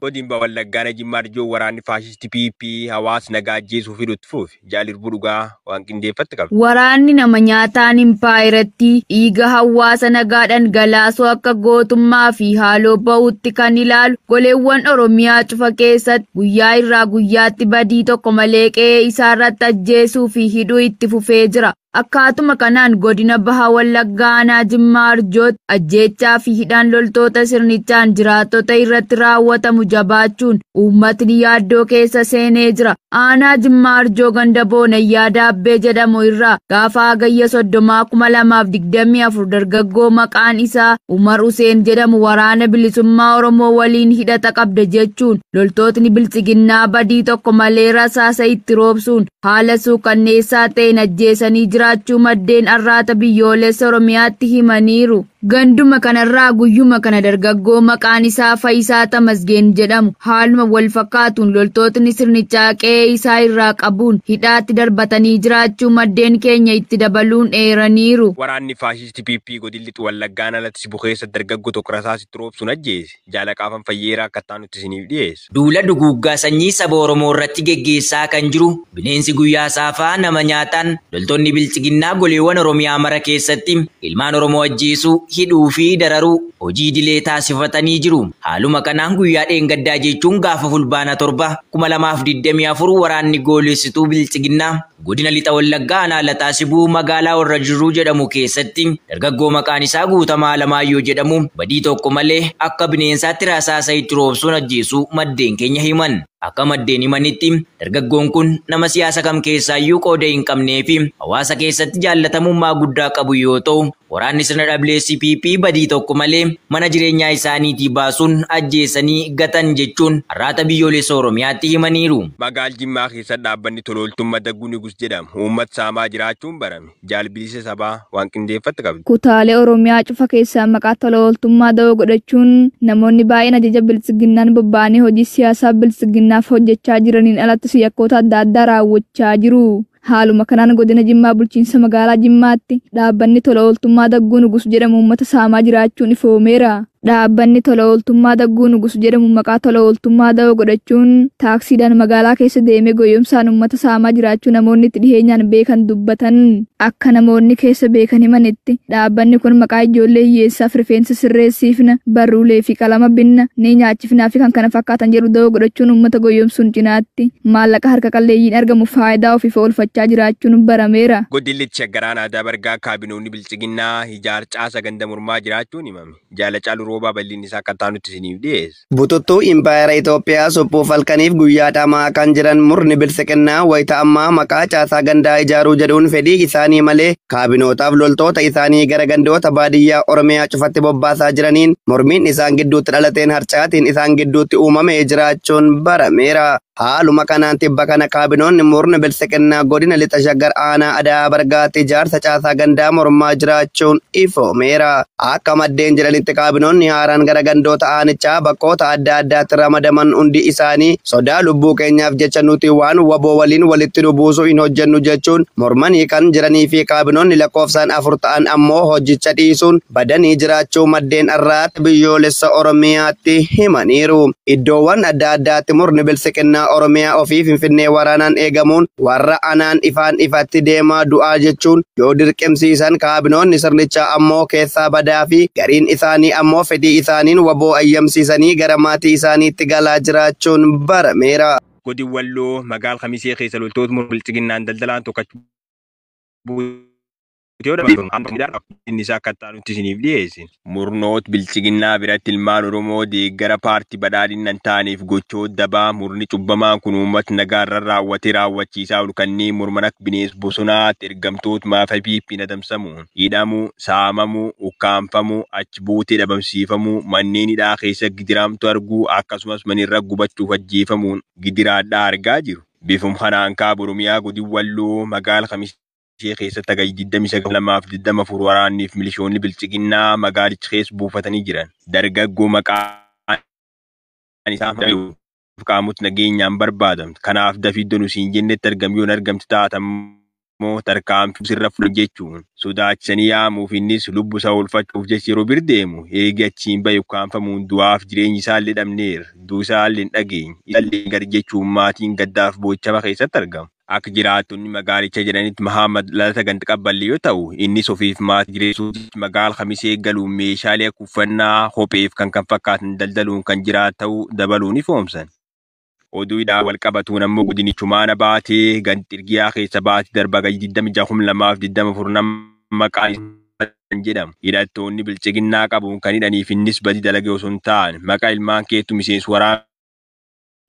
Godina Baha Wallaggaa Aanaa Jimmaa Arjoo waraanni faashistii PP hawaasa nagaa ajjeesuu fi itti fufe. Jaal Dhugaa waan qindeeffatte qabdi. Waraanni nama nyaataan impaayiratti dhiiga hawaasa nagaa dhangalaasuu akka gootummaa fi haaloo ba'uutti kan ilaalu goleewwan Oromiyaa cufa keessatti guyyaa irraa guyyaatti badii tokko malee qe'ee isaarratti ajjeesuu fi hidhuu itti fufee jira. Akkaatuma kanaan godina Baha Wallaggaa Aanaa Jimmaa Arjootti ajjeechaa fi hidhaan loltoota sirnichaan jiraattota irratti raawwatamu jabaachuun uummatni yaaddoo keessa seenee jira. Aanaa Jimmaa Arjoo ganda Boonayyaa Daabbee jedhamu irraa gaafa Hagayya 30, 2024 dargaggoo maqaan isaa Umar Huseen jedhamu waraana bilisummaa Oromoo waliin hidhata qabda jechuun loltootni biltsiginnaa badii tokko malee rasaasa itti roobsuun haala suukanneessaa ta'een ajjeesanii jiraachuu maddeen Arraata Biyyoolessa Oromiyaatti himaniiru. Ganduma kanarraa guyyuma kana dargaggoo maqaan isaa Fayisaa Tamasgeen jedhamu haaluma wal fakkaatuun loltootni sirnichaa qe'ee isaa irraa qabuun hidhaatti darbatanii jiraachuu maddeen keenya itti dabaluun eeraniiru. Waraanni faashistii PP godina Lixa Wallaggaan alatti Sibuu keessa dargaggoo tokko rasaasa itti roobsuun ajjeese. Jaalaqaafan Fayyeeraa akka nutti isiniif dhiyeessa. Duula duguuggaa sanyii saba Oromoo irratti geggeessaa kan jiru bineensi guyyaa saafaa nama nyaataan loltoonni bilchiginnaa goleewwan Oromiyaa mara keessatti ilmaan Oromoo ajjeesuu, hidhuu fi dararuu hojii idilee taasifatanii jiru. Haaluma kanaan guyyaa dheengaddaa jechuun gaafa Fulbaana 7, 2024 waraanni goolessituu bilchiginnaa godina Lixa Wallaggaa Aanaa Lataa Sibuu magaalaa Warra Jirruu jedhamu keessatti dargaggoo maqaan isaa Guutamaa Alamaayyoo jedhamu badii tokko malee akka bineensaatti rasaasa itti roobsuun ajjeesuu maddeen keenya himan. Akka maddeen himanitti dargaggoon kun nama siyaasa kam keessaayyuu qooda hin qabnee fi hawaasa keessatti jaallatamummaa guddaa qabu yoo ta'u, waraanni sirna WCPP badii tokko malee mana jireenyaa isaaniitii baasuun ajjeesanii gatan jechuun Arraata Biyyoolessa Oromiyaatti himaniiru. Magaal Jimmaa keessa dhaabbanni tola ooltummaa Dagguu Nigus jedhamu uummata saamaa jiraachuun barame. Jaalbilisa sabaa waan qindeeffatte qabdi. Kutaalee Oromiyaa cufa keessaa maqaa tola ooltummaa da'oo godhachuun namoonni baay'een ajaja biltsiginnaan bobba'anii hojii siyaasaa biltsiginnaaf hojjechaa jiraniin alattis yakkoota adda addaa raawwachaa jiru. Haaluma kanaan godina Jimmaa bulchiinsa magaalaa Jimmaatti dhaabbanni tola ooltummaa Dagguu Nugus jedhamu uummata saamaa jiraachuun ifoomeera. Dhaabbanni tola ooltummaa Dagguu Nugus jedhamu maqaa tola ooltummaa da'oo godhachuun taaksiidhaan magaalaa keessa deemee goyyomsaan uummata saamaa jiraachuu namoonni itti dhiheenyaan beekan dubbatan. Akka namoonni keessa beekan himanitti dhaabbanni kun maqaa ijoollee hiyyeessaaf rifeensa sirreessiifna, barruulee fi qalama binna, ni nyaachifnaa fi kan kana fakkaatan jedhu da'oo godhachuun uummata goyyomsuun cinaatti maallaqa harka qalleeyyiin argamu faayidaa ofiif oolfachaa jiraachuun barameera. Godinni Shaggar Aanaa Dabargaa kaabinoonni bilchiginnaa ijaarsa ganda mormaa jiraachuun himame. Jaala Caaluu Roobaa bal'inni isaa akka nutti isiniif dhiyeessa. Bututtuu Impaayera Itoophiyaa suphuuf halkaniif guyyaa dhamaa kan jiran murni biltsiginnaa wayita ammaa maqaa caasaa gandaa ijaaruu jedhuun fedhii isaanii malee kaabinootaaf loltoota isaanii gara gandoota baadiyyaa Oromiyaa cufatti bobbaasaa jiraniin mormiin isaan gidduutti dhalateen harcaatiin isaan gidduutti uumamee jiraachuun barameera. Haaluma kanaan tibba kana kaabinoonni murni biltsiginnaa godina Lixa Shaggar Aanaa Adaa Bargaatti ijaarsa caasaa gandaa mormaa jiraachuun ifoomeera. Akka maddeen jedhanitti kaabinoonni haaraan gara gandoota aanichaa bakkoota adda addaatti ramadaman hundi isaanii sodaa lubbuu keenyaaf jecha nuti waan waboo waliin walitti nu buusuu hin hojjennu jechuun mormanii kan jiranii fi kaabinoonni lakkoofsaan 4 ta'an ammoo hojicha dhiisuun badanii jiraachuu maddeen Arraata Biyyoolessa Oromiyaatti himaniiru. Iddoowwan adda addaatti murni biltsiginnaa Oromiyaa ofii Finfinnee waraanaan eegamuun warra anaan ifaan ifatti deemaa du'aa jechuun yoo dirqamsiisan kaabinoonni sirnichaa ammoo keessaa badaa fi gariin isaanii ammoo fedhii isaaniin waboo ayyamsiisanii gara maatii isaaniitti galaa jiraachuun barameera. Godin Walloo magaal Kamisee keessa loltoota murni bilchiginnaan daldalaan tokko inni isaa akka nutti isiniif dhiyeesse. Murnoota bilchiginnaa biratti ilmaan Oromoo deeggara paartii badhaadhina hin taaneef gochoota dabaa murni cubbamaan kun uummata nagaa irra raawwatee raawwachiisaa oolu kanneen morman akka bineensa bosonaatti ergamtoota maafa PP'n adamsamuun hidhamuu, saamamuu, ukkaanfamuu, achi buutee dhabamsiifamuu, manneen hidhaa keessa gidiraamtu arguu akkasumas manirra gubachuuf ajjeefamuun gidiraadhaa argaa jiru. Bifuma kanaan kaaba Oromiyaa godin Walloo magaala Kamisee keessatti hagayya 29,2024 waraanniif milishoonni bilchiginnaa magaalicha keessa buufatanii jiran. Dargaggoo maqaan isaa qaamota nageenyaan barbaadamtu. Kanaaf dafii iddoo nu siin jennetti argami yoo hin argamti taate Tarkaanfii sirra fudhu jechuun sodaachisanii yaamuuf innis lubbu isaa oolfachuuf jecha yeroo bir deemu eegi achiin bahe ukkaanfamuun du'aaf jireenyi isaallee dhabneera, du'a isaallee hin dhageenye, isaallee gadi jechuun maatiin gaddaaf boochama keessatti argamu. Akka jiraattonni magaalicha jedhanitti Mahammad Lalata ganda qabballe yoo ta'u innis ofiif maatii jireessuuf magaala Kamisee galuun meeshaalee akka uffannaa, kopheef kan kan fakkaatan daldaluun kan jiraatu ta'uu dabaluun ifoomsan. Oduudhaan wal qabatuun ammoo godinichumaana baatee ganxirgiyaa keessa baatee darba gaji 26,2024 nama maqaan jedhamu. Hidhattoonni bilchiginnaa qabuun kan hidhaniif innis badii dalagee osoo hin taane maqaa ilmaan keetu miseensa waraana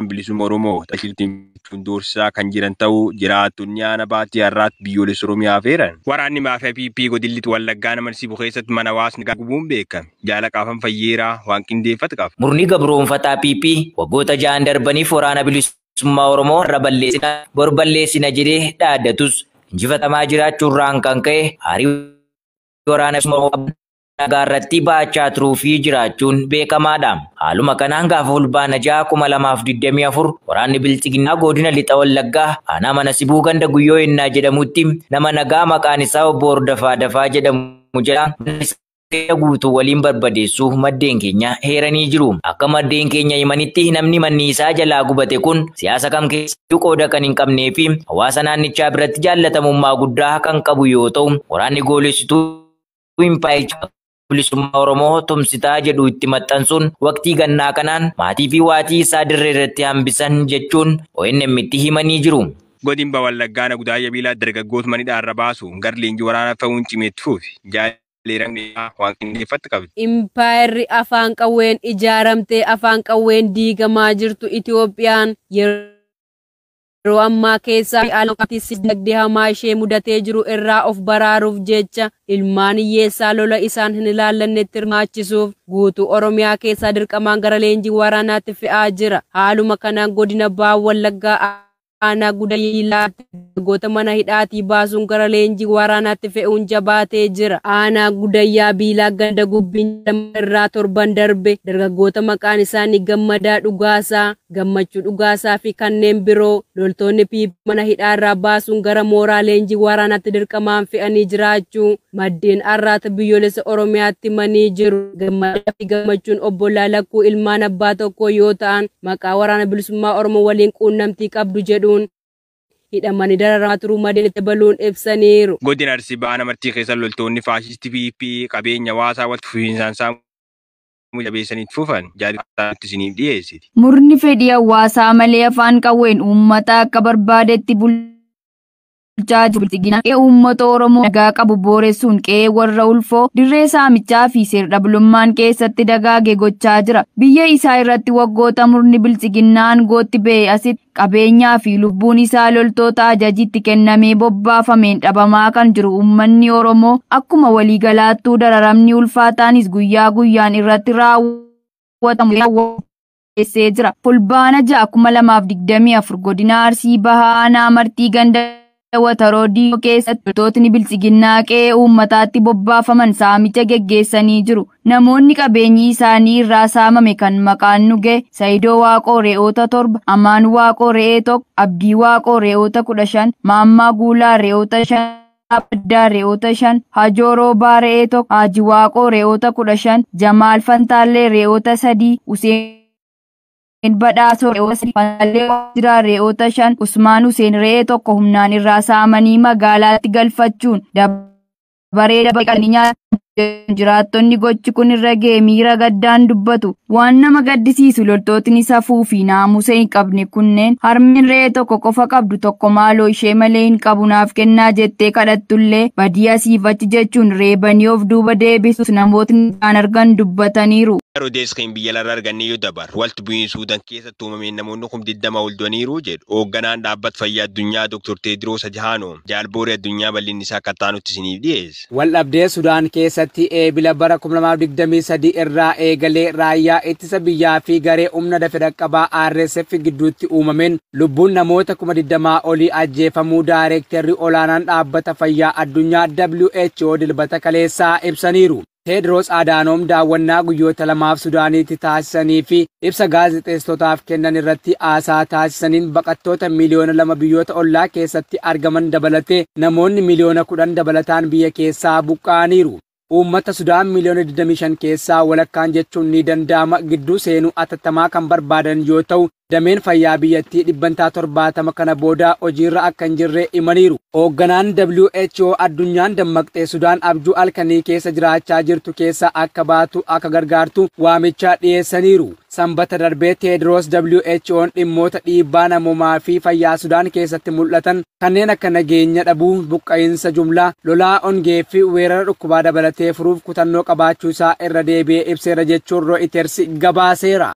bilisummaa Oromoo tajaajiltiin doorsisaa kan jiran ta'uu jiraattonni aanaa baatee har'aatti biyyoolessa Oromiyaa feeran. Waraanni maafiyaa PP godillitti Wallaggaa nama Sibu keessatti mana hawaasni gubuun beekame. Jaala qaafan fayyeeraa waan qindeeffate qaba. Murni gabroonfataa PP waggoota 6 darbaniif waraana bilisummaa Oromoo irra balleessina bor balleessina jedhee dhaaddatus injifatamaa jiraachuurraan kan ka'e aarii waraana bilisummaa Oromoo irratti baachaa turuu fi jiraachuun beekamaadha. Haaluma kanaan gaafa Fulbaana 6, 2024 waraanni Bilxiginnaa godina Lixa Wallaggaa aanaa mana Sibuu ganda Guyyoo Ennaa jedhamutti nama nagaa maqaan isaa obbo Hordofaa Dafaa jedhamu jedha guutuu waliin barbadeessuu maddeen keenya heeranii jiru. Akka maddeen keenya himanitti namni manni isaa jalaa gubate kun siyaasa kam keessatti qooda kan hin qabnee fi hawaasa naannichaa biratti jaallatamummaa guddaa kan qabu yoo ta'u waraanni goolessituu impaayichaa bilisummaa Oromoo tumsitaa jedhu itti maxxansuun waqtii gannaa kanaan maatii fi waatii isaa dirree irratti hambisan jechuun ONM itti himanii jiru. Godin Wallaggaa Nagudaa Yabiilaa dargaggoota manidhaa irra baasuun gara leenjii waraanaa fe'uun cimeetti fufi. Jaallee waan qindeeffatti qabdi. Impaayerri afaan qawween ijaaramtee afaan qawween diigamaa jirtu Itoophiyaan yeroo ammaa keessa dinagdee hamaa ishee mudatee jiru irraa of baraaruuf jecha ilmaan hiyyeessaa lola isaan hin ilaallannetti hirmaachisuuf guutuu Oromiyaa keessaa dirqamaan gara leenjii waraanaatti fe'aa jira. Haaluma kanaan godina Baha Wallaggaa aanaa Gudayyiilaatti goota mana hidhaatii baasuun gara leenjii waraanaatti fe'uun jabaatee jira. Aanaa Gudayyaa Biilaa ganda Gubbiin irraa torban darbe dargaggoota maqaan isaanii Gammadaa Dhugaasaa, Gammachuu Dhugaasaa fi kanneen biroo loltoonni PP mana hidhaarraa baasuun gara mooraa leenjii waraanaatti dirqamaan fe'anii jiraachuu maddeen arraata biyyoolessa Oromiyaatti himanii jiru. Gammadaa fi Gammachuun obbolaa lakkuu ilmaan abbaa tokkoo yoo ta'an maqaa waraana bilisummaa Oromoo waliin quunnamtii qabdu jedhuun hidhamanii dararaa turuu maddeen itti dabaluun ibsaniiru. Godina Arsii Bahaa Martii keessa loltoonni faashistii PP qabeenya hawaasaa walitti fufiinsaan saamuu jabeessaniitti fufan jaallatatti isiniif dhiyeessiti. Murni fedhii hawaasaa malee afaan qawween uummata akka barbaadetti bulchaa jiru. Bilxiginnaan qe'ee uummata Oromoo nagaa qabu booressuun qe'ee warra ulfoo dirree saamichaa fi seer-dhablummaan keessatti dagaage gochaa jira. Biyya isaa irratti waggoota murni bilxiginnaan aangootti ba'e asitti qabeenyaa fi lubbuun isaa loltoota ajajitti kennamee bobbaafameen dhabamaa kan jiru uummanni Oromoo akkuma waliigalaattuu dararamni ulfaataanis guyyaa guyyaan irratti raawwatamu jira. Fulbaana 6, 2024 godina Arsii Bahaa aanaa Martii ganda Wataroo Diinoo keessatti loltootni bilxiginnaa qe'ee uummataatti bobbaafaman saamicha geggeessanii jiru. Namoonni qabeenyi isaanii irraa saamame kan maqaan nu ga'e Sayidoo Waaqoo re'oota 7, Amaan Waaqoo re'ee 1, Abdii Waaqoo re'oota 15, Maammaa Guulaa re'oota 5, Abaddaa re'oota 5, Hajoo Roobaa re'ee 1, Haaji Waaqoo re'oota 15, Jamaal Fantaallee re'oota 3, Useen Badhaasoo re'oota 3, Fantaallee Waajjiraa re'oota 5, Usmaan Huseen re'ee 1 humnaan irraa saamanii magaalaatti galfachuun dabaree dabaree nyaata. Jiraattonni gochi kun irra ga'e miira gaddaan dubbatu. Waan nama gaddisiisu loltootni safuu fi naamusa hin qabne kunneen harmeen re'ee tokko qofa qabdu tokko maaloo ishee malee hin qabu naaf kennaa jettee kadhattullee badii asiif achi jechuun reebanii of duuba deebisuus namootni isaan argan dubbataniiru. Odeesskiin biyya laraa argannee yoo dabarru walitti bu'iinsa Suudaan keessatti uumameen namoonni 20,000 ol du'aniiru jedhu hoogganaan dhaabbata fayyaa addunyaa Dr. Teediroos Adhaanoom jaalboorii addunyaa bal'inni isaa akka taanutti isiniif dhiyeessa. Waldhabdee Sudaan keessatti eebila bara 2023 irraa eegalee raayyaa ittisa biyyaa fi garee humna dafe dhaqqabaa RSF gidduutti uumameen lubbuun namoota 20,000 olii ajjeefamuu daayireektarri olaanaan dhaabbata fayyaa addunyaa WHO dilbata kaleessaa ibsaniiru. Teedroos Adaanoom daawwannaa guyyoota lamaaf Sudaaniitti taasisanii fi ibsa gaazexeessitootaaf kennan irratti haasaa taasisaniin baqattoota 2 miiliyoona biyyoota ollaa keessatti argaman dabalatee namoonni 10 miiliyoona dabalataan biyya keessaa buqqa'aniiru. Uummata Sudaan 25 miiliyoona keessaa walakkaan jechuun ni danda'ama gidduu seenuu atattamaa kan barbaadan yoo ta'u, dameen fayyaa biyyattii 70% kana booda hojiirra akka hin jirre himaniiru. Hoogganaan WHO addunyaan dammaqxee Sudaan abjuu halkanii keessa jiraachaa jirtu keessa akka baatu akka gargaartu waamicha dhiyeessaniiru. Sanbata darbee Teedroos WHO'n dhimmoota dhiibbaa namoomaa fi fayyaa Sudaan keessatti mul'atan kanneen akka nageenya dhabuu, buqqa'iinsa jumlaa, lolaa ongee fi weerara dhukkubaa dabalatee furuuf kutannoo qabaachuu isaa irra deebi'ee ibseera jechuun Reuters gabaaseera.